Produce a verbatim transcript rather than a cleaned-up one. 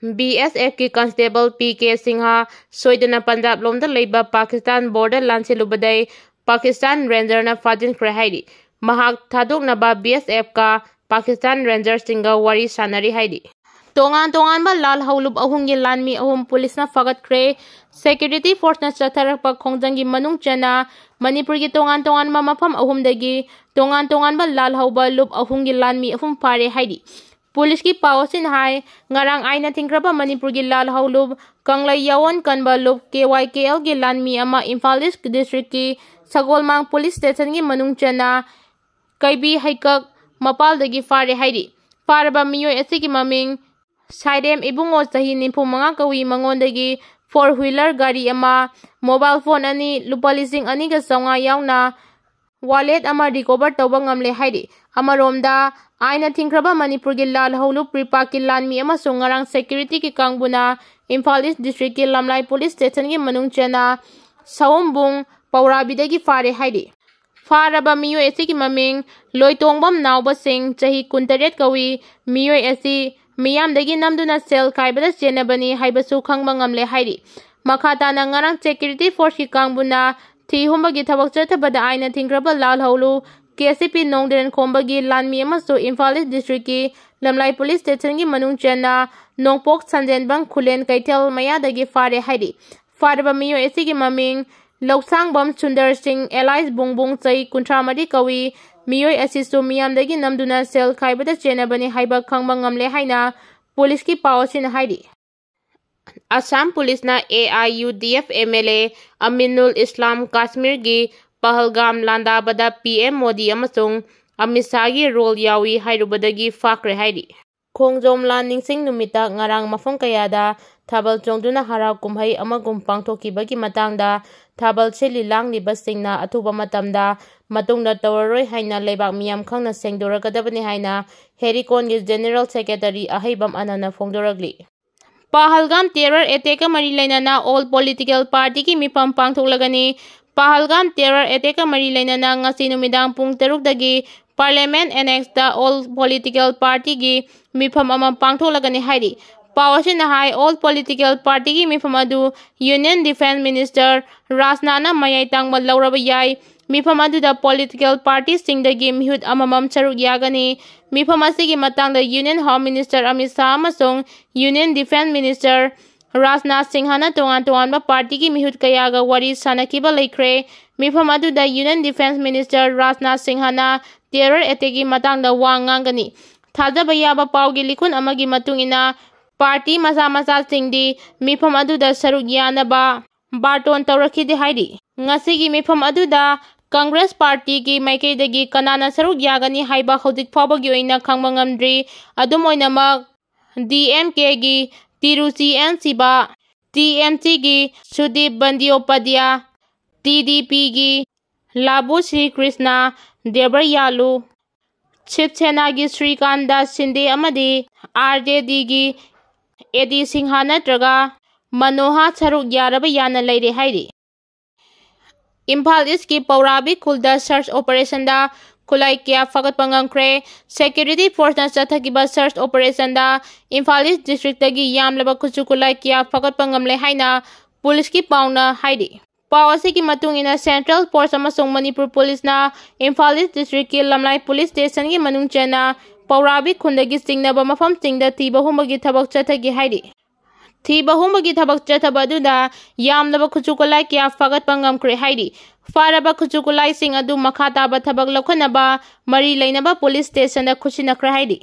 B ꯑꯦꯁ ꯑꯦꯐꯀꯤ constable P K Singh ꯁꯣꯏꯗꯅ ꯄꯟꯖꯥꯕ ꯂꯣꯝꯗ ꯂꯩꯕ ꯄꯥꯀꯤꯁꯇꯥꯟ ꯕꯣꯔꯗꯔ ꯂꯥꯟꯁꯤꯜꯂꯨꯕꯗꯩ ꯄꯥꯀꯤꯁꯇꯥꯟ ꯔꯦꯟꯖꯔꯅ ꯐꯥꯖꯤꯟꯈ꯭ꯔꯦ ꯍꯥꯏꯔꯤ꯫ ꯃꯍꯥꯛ ꯊꯥꯗꯣꯛꯅꯕ ꯕꯤ ꯑꯦꯁ ꯑꯦꯐꯀ ꯄꯥꯀꯤꯁꯇꯥꯟ ꯔꯦꯟꯖꯔꯁꯤꯡꯒ ꯋꯥꯔꯤ ꯁꯥꯟꯅꯔꯤ ꯍꯥꯏꯔꯤ꯫ ꯇꯣꯉꯥꯟ ꯇꯣꯉꯥꯟꯕ ꯂꯥꯜꯍꯧꯂꯨꯞ ꯑꯍꯨꯝꯒꯤ ꯂꯥꯟꯃꯤ ꯑꯍꯨꯝ ꯄꯨꯂꯤꯁꯅ ꯐꯥꯒꯠꯈ꯭ꯔꯦ꯫ ꯁꯦꯀ꯭ꯌꯨꯔꯤꯇꯤ ꯐꯣꯔꯁꯅ ꯆꯠꯊꯔꯛꯄ ꯈꯣꯡꯖꯪꯒꯤ ꯃꯅꯨꯡ ꯆꯟꯅ ꯃꯅꯤꯄꯨꯔꯒꯤ ꯇꯣꯉꯥꯟ ꯇꯣꯉꯥꯟꯕ ꯃꯐꯝ ꯑꯍꯨꯝꯗꯒꯤ ꯇꯣꯉꯥꯟ ꯇꯣꯉꯥꯟꯕ ꯂꯥꯜꯍꯧꯕ ꯂꯨꯞ ꯑꯍꯨꯝꯒꯤ ꯂꯥꯟꯃꯤ ꯑꯍꯨꯝ ꯐꯥꯔꯦ ꯍꯥꯏꯔꯤ꯫ ꯄꯨꯂꯤꯁꯀꯤ ꯄꯥꯎ ꯑꯁꯤꯅ ꯍꯥꯏ, ꯉꯔꯥꯡ ꯑꯥꯏꯟꯅ ꯊꯤꯡꯈ꯭ꯔꯕ ꯃꯅꯤꯄꯨꯔꯒꯤ ꯂꯥꯜꯍꯧꯂꯨꯞ ꯀꯪꯂꯩ ꯌꯥꯑꯣꯟ ꯀꯟꯕ ꯂꯨꯞ ꯀꯦ ꯋꯥꯏ ꯀꯦ ꯑꯦꯜꯒꯤ ꯂꯥꯟꯃꯤ ꯑꯃ ꯏꯝꯐꯥꯜ ꯏꯁ ꯗꯤꯁꯇ꯭ꯔꯤꯛꯀꯤ ꯁꯒꯣꯜꯃꯥꯡ ꯄꯨꯂꯤꯁ ꯁ꯭ꯇꯦꯁꯟꯒꯤ ꯃꯅꯨꯡ ꯆꯟꯅ ꯀꯩꯕꯤ ꯍꯩꯀꯛ ꯃꯄꯥꯜꯗꯒꯤ ꯐꯥꯔꯦ ꯍꯥꯏꯔꯤ꯫ ꯐꯥꯔꯕ ꯃꯤꯑꯣꯏ ꯑꯁꯤꯒꯤ ꯃꯃꯤꯡ ꯁꯥꯏꯔꯦꯝ ꯏꯕꯨꯡꯉꯣ, ꯆꯍꯤ ꯅꯤꯐꯨ ꯃꯉꯥ ꯀꯧꯏ꯫ ꯃꯉꯣꯟꯗꯒꯤ ꯐꯣꯔ ꯍ꯭ꯋꯤꯂꯔ ꯒꯥꯔꯤ ꯑꯃ, ꯃꯣꯕꯥꯏꯜ ꯐꯣꯟ ꯑꯅꯤ, ꯂꯨꯄꯥ ꯂꯤꯁꯤꯡ ꯑꯅꯤꯒ ꯆꯥꯝꯃꯉꯥ ꯌꯥꯎꯅ ꯋꯥꯂꯦꯠ ꯑꯃ ꯔꯤꯀꯣꯚꯔ ꯇꯧꯕ ꯉꯝꯂꯦ ꯍꯥꯏꯔꯤ꯫ ꯑꯃꯔꯣꯝꯗ, ꯑꯥꯏꯟꯅ ꯊꯤꯡꯈ꯭ꯔꯕ ꯃꯅꯤꯄꯨꯔꯒꯤ ꯂꯥꯜꯍꯧꯂꯨꯞ ꯔꯤꯄꯥꯛꯀꯤ ꯂꯥꯟꯃꯤ ꯑꯃꯁꯨꯡ ꯉꯔꯥꯡ ꯁꯦꯀ꯭ꯌꯨꯔꯤꯇꯤꯒꯤ ꯀꯥꯡꯕꯨꯅ ꯏꯝꯐꯥꯜ ꯏꯁ ꯗꯤꯁꯇ꯭ꯔꯤꯛꯀꯤ ꯂꯝꯂꯥꯏ ꯄꯨꯂꯤꯁ ꯁ꯭ꯇꯦꯁꯟꯒꯤ ꯃꯅꯨꯡ ꯆꯟꯅ ꯁꯑꯣꯝꯕꯨꯡ ꯄꯧꯔꯥꯕꯤꯗꯒꯤ ꯐꯥꯔꯦ ꯍꯥꯏꯔꯤ꯫ ꯐꯥꯔꯕ ꯃꯤꯑꯣꯏ ꯑꯁꯤꯒꯤ ꯃꯃꯤꯡ ꯂꯣꯏꯇꯣꯡꯕꯝ ꯅꯥꯎꯕꯁꯤꯡ, ꯆꯍꯤ ꯀꯨꯟꯇꯔꯦꯠ ꯀꯧꯏ꯫ ꯃꯤꯑꯣꯏ ꯑꯁꯤ ꯃꯤꯌꯥꯝꯗꯒꯤ ꯅꯝꯗꯨꯅ ꯁꯦꯜ ꯈꯥꯏꯕꯗ ꯆꯦꯟꯅꯕꯅꯤ ꯍꯥꯏꯕꯁꯨ ꯈꯪꯕ ꯉꯝꯂꯦ ꯍꯥꯏꯔꯤ꯫ ꯃꯈꯥ ꯇꯥꯅ ꯉꯔꯥꯡ ꯁꯦꯀ꯭ꯌꯨꯔꯤꯇꯤ ꯐꯣꯔꯁꯀꯤ ꯀꯥꯡꯕꯨꯅ ꯊꯤ ꯍꯨꯝꯕꯒꯤ ꯊꯕꯛ ꯆꯠꯊꯕꯗ ꯑꯥꯏꯟꯅ ꯊꯤꯡꯈ꯭ꯔꯕ ꯂꯥꯜꯍꯧꯂꯨꯞ ꯀꯦ ꯁꯤ ꯄꯤ ꯅꯣꯡꯗ꯭ꯔꯦꯟ ꯈꯣꯝꯕꯒꯤ ꯂꯥꯟꯃꯤ ꯑꯃꯁꯨ ꯏꯝꯐꯥꯜ ꯏꯁ ꯗꯤꯁꯇ꯭ꯔꯤꯛꯀꯤ ꯂꯝꯂꯥꯏ ꯄꯨꯂꯤꯁ ꯁ꯭ꯇꯦꯁꯟꯒꯤ ꯃꯅꯨꯡ ꯆꯟꯅ ꯅꯣꯡꯄꯣꯛ ꯁꯟꯖꯦꯟꯕꯝ ꯈꯨꯂꯦꯟ ꯀꯩꯊꯦꯜ ꯃꯌꯥꯗꯒꯤ ꯐꯥꯔꯦ ꯍꯥꯏꯔꯤ꯫ ꯐꯥꯔꯕ ꯃꯤꯑꯣꯏ ꯑꯁꯤꯒꯤ ꯃꯃꯤꯡ ꯂꯧꯁꯥꯡꯕꯝ ꯁꯨꯟꯗꯔ ꯁꯤꯡ ꯑꯦꯂꯥꯏꯁ ꯕꯨꯡꯕꯨꯡ, ꯆꯍꯤ ꯀꯨꯟꯊ꯭ꯔꯥ ꯃꯔꯤ ꯀꯧꯏ꯫ ꯃꯤꯑꯣꯏ ꯑꯁꯤꯁꯨ ꯃꯤꯌꯥꯝꯗꯒꯤ ꯅꯝꯗꯨꯅ ꯁꯦꯜ ꯈꯥꯏꯕꯗ ꯆꯦꯟꯅꯕꯅꯤ ꯍꯥꯏꯕ ꯈꯪꯕ ꯉꯝꯂꯦ ꯍꯥꯏꯅ ꯄꯨꯂꯤꯁꯀꯤ ꯄꯥꯎ ꯑꯁꯤꯅ ꯍꯥꯏꯔꯤ꯫ ꯑꯁꯥꯝ ꯄꯨꯂꯤꯁꯅ A I U D F M L A Aminul Islam ꯀꯥꯁꯃꯤꯔꯒꯤ ꯄꯍꯜꯒꯥꯝ ꯂꯥꯟꯗꯥꯕꯗ ꯄꯤ ꯑꯦꯝ ꯃꯣꯗꯤ ꯑꯃꯁꯨꯡ ꯑꯃꯤꯠ ꯁꯥꯍꯒꯤ ꯔꯣꯜ ꯌꯥꯎꯏ ꯍꯥꯏꯔꯨꯕꯗꯒꯤ ꯐꯥꯈ꯭ꯔꯦ ꯍꯥꯏꯔꯤ꯫ ꯈꯣꯡꯖꯣꯝ ꯂꯥꯟ ꯅꯤꯡꯁꯤꯡ ꯅꯨꯃꯤꯠꯇ ꯉꯔꯥꯡ ꯃꯐꯝ ꯀꯌꯥꯗ ꯊꯥꯕꯜ ꯆꯣꯡꯗꯨꯅ ꯍꯔꯥꯎ ꯀꯨꯝꯍꯩ ꯑꯃꯒꯨꯝ ꯄꯥꯡꯊꯣꯛꯈꯤꯕꯒꯤ ꯃꯇꯥꯡꯗ ꯊꯥꯕꯜ ꯁꯤꯜꯂꯤ ꯂꯥꯡꯂꯤꯕꯁꯤꯡꯅ ꯑꯊꯨꯕ ꯃꯇꯝꯗ ꯃꯇꯨꯡꯗ ꯇꯧꯔꯔꯣꯏ ꯍꯥꯏꯅ ꯂꯩꯕꯥꯛ ꯃꯤꯌꯥꯝ ꯈꯪꯅ ꯁꯦꯡꯗꯣꯔꯛꯀꯗꯕꯅꯤ ꯍꯥꯏꯅ ꯍꯦꯔꯤꯀꯣꯟꯒꯤ ꯖꯦꯅꯦꯔꯦꯜ ꯁꯦꯀ꯭ꯔꯦꯇꯔꯤ ꯑꯍꯩꯕꯝ ꯑꯅꯟꯅ ꯐꯣꯡꯗꯣꯔꯛꯂꯤ꯫ ꯄꯍꯜꯒꯥꯝ ꯇꯦꯔꯔ ꯑꯦꯇꯦꯛꯀ ꯃꯔꯤ ꯂꯩꯅꯅ ꯑꯣꯜ ꯄꯣꯂꯤꯇꯤꯀꯦꯜ ꯄꯥꯔꯇꯤꯒꯤ ꯃꯤꯐꯝ ꯄꯥꯡꯊꯣꯛꯂꯒꯅꯤ꯫ ꯄꯍꯜꯒꯥꯝ ꯇꯦꯔꯔ ꯑꯦꯇꯦꯛꯀ ꯃꯔꯤ ꯂꯩꯅꯅ ꯉꯁꯤ ꯅꯨꯃꯤꯗꯥꯡ ꯄꯨꯡ ꯇꯔꯨꯛꯇꯒꯤ ꯄꯥꯔꯂꯤꯌꯥꯃꯦꯟ ꯑꯦꯅꯦꯛꯁꯇ ꯑꯣꯜ ꯄꯣꯂꯤꯇꯤꯀꯦꯜ ꯄꯥꯔꯇꯤꯒꯤ ꯃꯤꯐꯝ ꯑꯃ ꯄꯥꯡꯊꯣꯛꯂꯒꯅꯤ ꯍꯥꯏꯔꯤ꯫ ꯄꯥꯎ ꯑꯁꯤꯅ ꯍꯥꯏ, all political partyꯒꯤ ꯃꯤꯐꯝ ꯑꯗꯨ Union Defence Minister ꯔꯥꯖꯅꯥꯊꯅ ꯃꯌꯥꯏ ꯇꯥꯡꯕ ꯂꯧꯔꯕ ꯌꯥꯏ꯫ ꯃꯤꯐꯝ ꯑꯗꯨꯗ political partyꯁꯤꯡꯗꯒꯤ ꯃꯤꯍꯨꯠ ꯑꯃꯃꯝ ꯁꯔꯨꯛ ꯌꯥꯒꯅꯤ꯫ ꯃꯤꯐꯝ ꯑꯁꯤꯒꯤ ꯃꯇꯥꯡꯗ Union Home Minister Amit Shah ꯑꯃꯁꯨꯡ Union Defence Minister ꯔꯥꯖꯅꯥꯊ ꯁꯤꯡꯍꯅ ꯇꯣꯉꯥꯟ ꯇꯣꯉꯥꯟꯕ partyꯒꯤ ꯃꯤꯍꯨꯠ ꯀꯌꯥꯒ ꯋꯥꯔꯤ ꯁꯥꯅꯈꯤꯕ ꯂꯩꯈ꯭ꯔꯦ꯫ ꯃꯤꯐꯝ ꯑꯗꯨꯗ Union Defence Minister ꯔꯥꯖꯅꯥꯊ ꯁꯤꯡꯍꯅ terror attackꯀꯤ ꯃꯇꯥꯡꯗ ꯋꯥ ꯉꯥꯡꯒꯅꯤ꯫ ꯊꯥꯖꯕ ꯌꯥꯕ ꯄꯥꯎꯒꯤ ꯂꯤꯈꯨꯟ ꯑꯃꯒꯤ ꯃꯇꯨꯡ ꯏꯟꯅ, party ꯃꯆꯥ ꯃꯆꯥꯁꯤꯡꯗꯤ ꯃꯤꯐꯝ ꯑꯗꯨꯗ ꯁꯔꯨꯛ ꯌꯥꯅꯕ ꯕꯥꯔꯇꯣꯟ ꯇꯧꯔꯛꯈꯤꯗꯦ ꯍꯥꯏꯔꯤ꯫ ꯉꯁꯤꯒꯤ ꯃꯤꯐꯝ ꯑꯗꯨꯗ Congress partyꯒꯤ ꯃꯥꯏꯀꯩꯗꯒꯤ ꯀꯅꯥꯅ ꯁꯔꯨꯛ ꯌꯥꯒꯅꯤ ꯍꯥꯏꯕ ꯍꯧꯖꯤꯛ ꯐꯥꯎꯕꯒꯤ ꯑꯣꯏꯅ ꯈꯪꯕ ꯉꯝꯗ꯭ꯔꯤ꯫ ꯑꯗꯨꯝ ꯑꯣꯏꯅꯃꯛ, DMKꯒꯤ ꯇꯤꯔꯨꯆꯤ ꯑꯦꯟ ꯁꯤꯕꯥ, TMCꯒꯤ ꯁꯨꯗꯤꯞ ꯕꯟꯗꯤꯌꯣꯄꯥꯙ꯭ꯌꯥ, TDPꯒꯤ ꯂꯥꯕꯨ ꯁ꯭ꯔꯤ ꯀ꯭ꯔꯤꯁꯅ ꯗꯦꯕꯔꯌꯥꯂꯨ, ꯁꯤꯕ ꯁꯦꯅꯥꯒꯤ ꯁ꯭ꯔꯤꯀꯥꯟꯇ ꯁꯤꯟꯗꯦ ꯑꯃꯗꯤ RJDꯒꯤ AD ꯁꯤꯡꯍ ꯅꯠꯇ꯭ꯔꯒ ꯃꯅꯣꯍꯥ ꯁꯔꯨꯛ ꯌꯥꯔꯕ ꯌꯥꯅ ꯂꯩꯔꯦ ꯍꯥꯏꯔꯤ꯫ ꯏꯝꯐꯥꯜ ꯏꯁꯀꯤ ꯄꯧꯔꯥꯕꯤ ꯈꯨꯜꯗ search operationꯗ ꯈꯨꯠꯂꯥꯏ ꯀꯌꯥ ꯐꯥꯒꯠꯄ ꯉꯝꯈ꯭ꯔꯦ꯫ Security forceꯅ ꯆꯠꯊꯈꯤꯕ search operationꯗ ꯏꯝꯐꯥꯜ ꯏꯁ districtꯇꯒꯤ ꯌꯥꯝꯂꯕ ꯈꯨꯠꯁꯨ ꯈꯨꯠꯂꯥꯏ ꯀꯌꯥ ꯐꯥꯒꯠꯄ ꯉꯝꯂꯦ ꯍꯥꯏꯅ ꯄꯨꯂꯤꯁꯀꯤ ꯄꯥꯎꯅ ꯍꯥꯏꯔꯤ꯫ ꯄꯥꯎ ꯑꯁꯤꯒꯤ ꯃꯇꯨꯡ ꯏꯟꯅ, Central Force ꯑꯃꯁꯨꯡ ꯃꯅꯤꯄꯨꯔ ꯄꯨꯂꯤꯁꯅ ꯏꯝꯐꯥꯜ ꯏꯁ districtꯀꯤ ꯂꯝꯂꯥꯏ ꯄꯨꯂꯤꯁ ꯁ꯭ꯇꯦꯁꯟꯒꯤ ꯃꯅꯨꯡ ꯆꯟꯅ ꯄꯧꯔꯥꯕꯤ ꯈꯨꯟꯗꯒꯤ ꯆꯤꯡꯅꯕ ꯃꯐꯝꯁꯤꯡꯗ ꯊꯤꯕ ꯍꯨꯝꯕꯒꯤ ꯊꯕꯛ ꯆꯠꯊꯈꯤ ꯍꯥꯏꯔꯤ꯫ ꯊꯤꯕ ꯍꯨꯝꯕꯒꯤ ꯊꯕꯛ ꯆꯠꯊꯕ ꯑꯗꯨꯗ ꯌꯥꯝꯂꯕ ꯈꯨꯠꯁꯨ ꯈꯨꯠꯂꯥꯏ ꯀꯌꯥ ꯐꯥꯒꯠꯄ ꯉꯝꯈ꯭ꯔꯦ ꯍꯥꯏꯔꯤ꯫ ꯐꯥꯔꯕ ꯈꯨꯠꯁꯨ ꯈꯨꯠꯂꯥꯏꯁꯤꯡ ꯑꯗꯨ ꯃꯈꯥ ꯇꯥꯕ ꯊꯕꯛ ꯂꯧꯈꯠꯅꯕ ꯃꯔꯤ ꯂꯩꯅꯕ ꯄꯨꯂꯤꯁ ꯁ꯭ꯇꯦꯁꯟꯗ ꯈꯨꯠꯁꯤꯟꯅꯈ꯭ꯔꯦ ꯍꯥꯏꯔꯤ꯫